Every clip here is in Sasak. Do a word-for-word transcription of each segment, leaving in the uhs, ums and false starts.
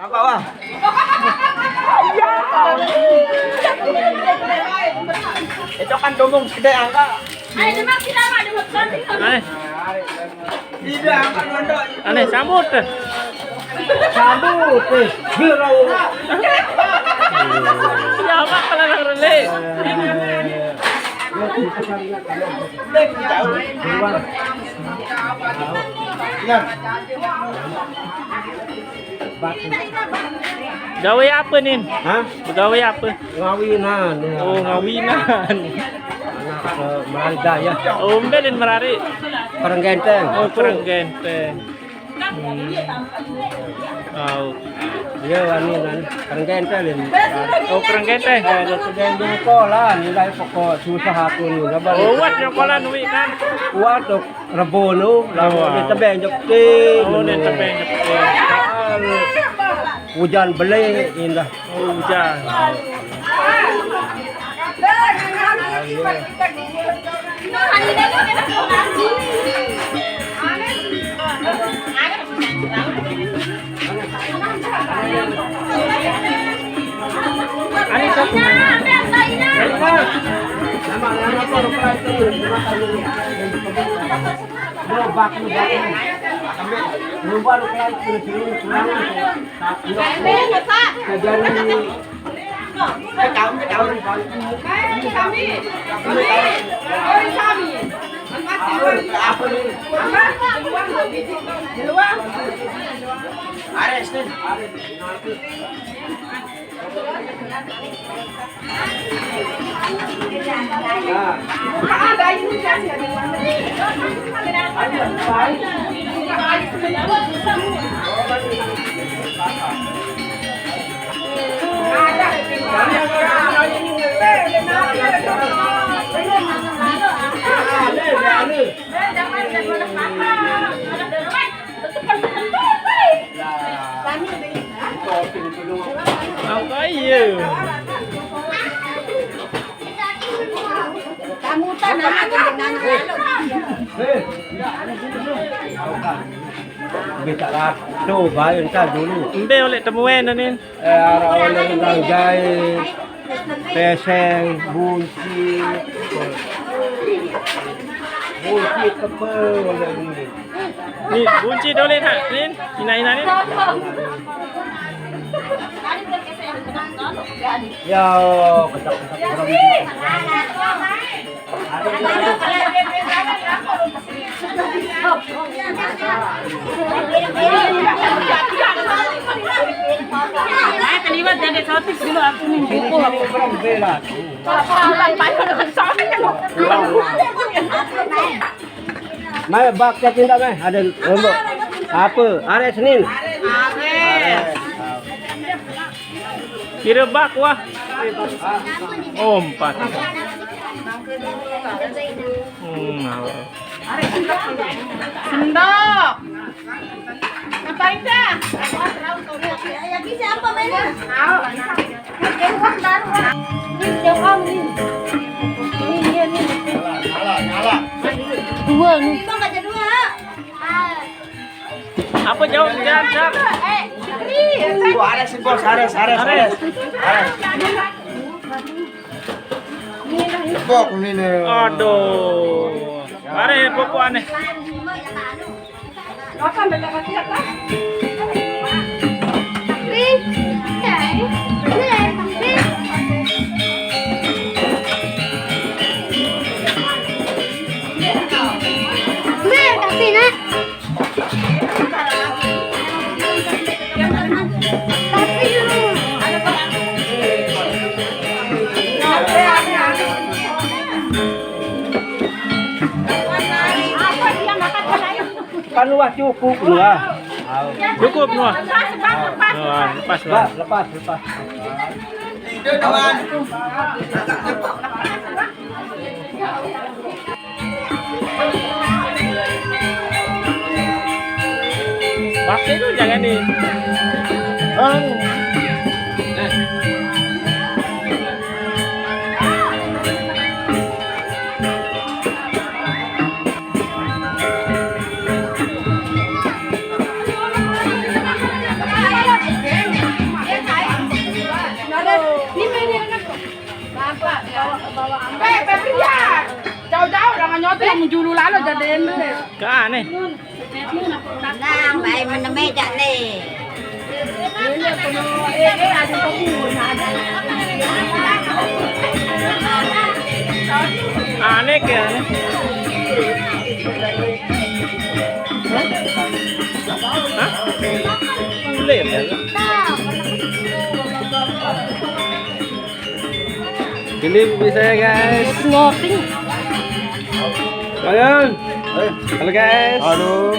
Apa, Wah? Itu kan dumbung segede angka. Ayo, Demak, kita mah, Demak, Demak. Aneh. Tidak, angka nonton. Aneh, sambut deh. Sambut, eh. Gila, Wah. Siapa kalau orang relé? Nah. Gawe apa, Nin? Hah? Begawe apa? Ngawinan, ya. Oh, ngawinan. Anak, eh, Merari Daya. Oh, mbe, Nin, Merari? Kereng Genteng. Oh, Kereng Genteng. Hmm. Oh. Iya, anu, kan. Kereng Genteng, Nin. Oh, Kereng Genteng. Eh, dia sedang di sekolah, nilai pokok susah aku, nih. Sabar. Oh, wat nyokolan, wi, kan? Wat, Rebo nu, lamun di tebeng jepit. Oh, di tebeng jepit. Ujan beli, indah. Oh, ujan. Ane satu. Gerobak, gerobak. Gerobak, gerobak. Kejadian ini. Kami, kami. Kami, kami. Apa nih? Apa? Di luar. Ares nih. Apa iya? Kamu tak nama jenengan lalu. Bisa ratu, bae entar dulu. Mbe oleh temuen, Nin? Eh, arah oleh nang jahit, peseng, bunci. Bunci tebel oleh ini. Ni, bunci dole nak, Nin? Ina-ina, Nin? Ya, ketak-ketak orang. Nah, terlibat jadi sosis dulu aku nih. Buku aku. Mai bak cak indak mai, ada lombok. Apa? Ares Nin. Ares. Kira bak wah. Oh, empat. Hmm, nah. Sendok. Ngapain dah? Ya, bisa apa mainnya? Tahu. Ini jauh, Om, nih. Ini dia nih. Dua nih. Bang, baca dua. Apa jawab, Jar, Jar? Eh, Fikri. Wah, Ares, Bos, Ares, Ares, Ares. Ares. Ares. Bok ini nih. Aduh. Are pokok aneh. Tapi kan wah cukup, wah. Cukup, wah. Wah, lepas, wah. Lepas, lepas, lepas. Pakai tu jangan ni. Bang. Eh, Febrian. Jauh-jauh dengan nyoto yang menjulu lalu jadi ende. Kane. Nang, bae meneme jak ne. Aneh ya, aneh. Hah? Hah? Boleh ya? Ini bisa ya, guys. Ngoting. Sayang. Halo, guys. Halo.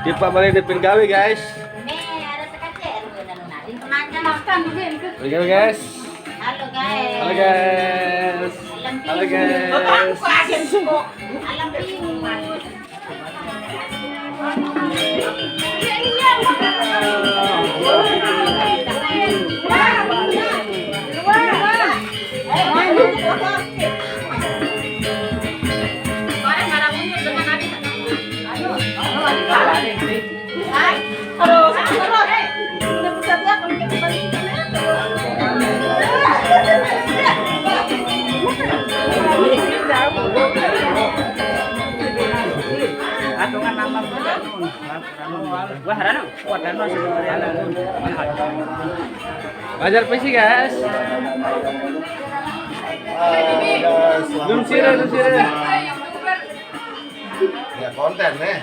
Kita balik di Penggawe, guys. Penggawe, guys. Halo, guys. Halo, guys. Halo, guys. Alam Pius. Atungan nama. Wah, rano, kuat rano sebenarnya. Belajar puisi, guys. Dun sire, dun sire. Ya, konten nih.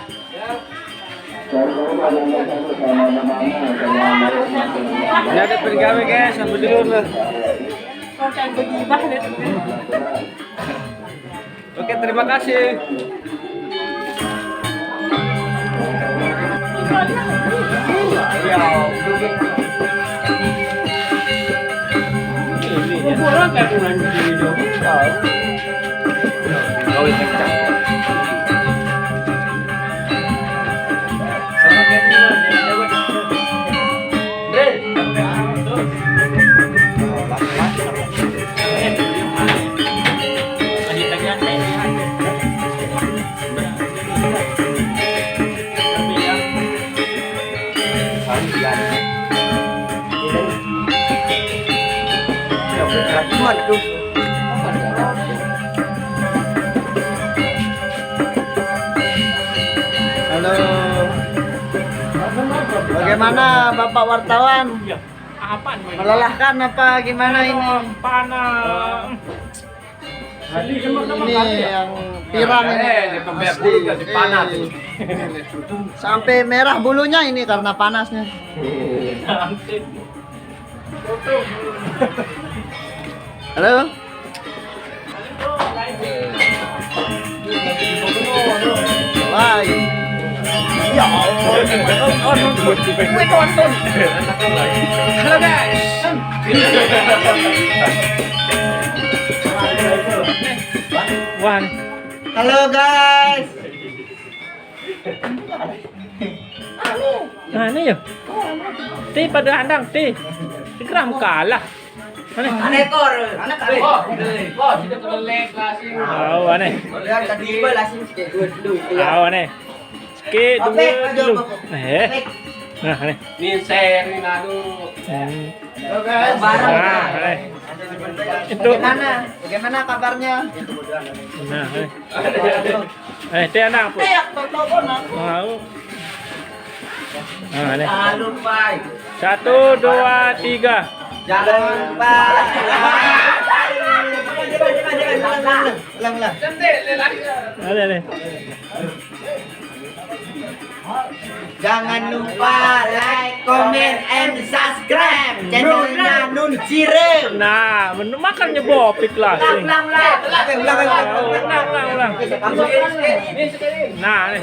Ini ada Penggawe, guys, sampai dulu lah. Konten begibah deh. Oke, terima kasih. Halo. Bagaimana Bapak wartawan? Melelahkan apa gimana ini? Panas. Ini yang pirang ini. Eh, dia kebet bulu kasih panas. Sampai merah bulunya ini karena panasnya. Halo? Wah. Ya Allah. Gue tonton. Halo, guys. Wah. Halo, guys. Mana ya? Ti pada andang, ti. Segeram kalah. Mana? Aneh kor, aneh kali. Oh, oh, sudah kelelek lah sih. Oh, aneh. Lihat tadi iba lah sih, kayak dua dulu. Oh, aneh. Siki dua dulu. Eh. Nah, aneh. Ini share, ini anu. Hmm. Halo, guys. Bareng. Nah, aneh. Itu. Bagaimana? Bagaimana kabarnya? Nah, aneh. Eh, ti anak apa? Mau. Nah, aneh. Jangan lupa. Satu, dua, tiga. Jangan lupa. Ulang, ulang. Ada, ada. Jangan lupa like, comment, and subscribe channelnya Nun Cirem. Nah, menu makannya bopik lah. Ulang, ulang, ulang. Ulang, ulang, ulang. Nah, nih.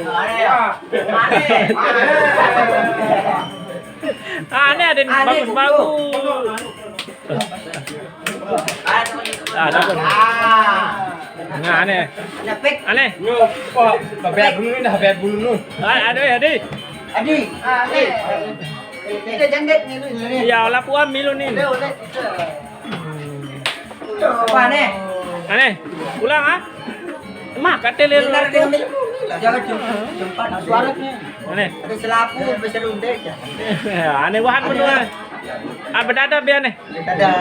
Ah, ini ada yang bagus-bagus. Ah, dapat. Nah, aneh. Aneh. Bayar dulu nih, dah bayar dulu nih. Ah, aduh ya, Di. Adi, ah, nih. Kita jangdet nih, lu, nih. Ya, lapuan milu nih. Udah, udah, kita. Apa, nih? Aneh. Pulang, ah. Mah, kata dia. Bentar, dia ambil. Jangan jumpa suara nih. Aneh. Ada selapu bisa lundek ya. Aneh wahan menua. Apa dada biar nih? Dadah.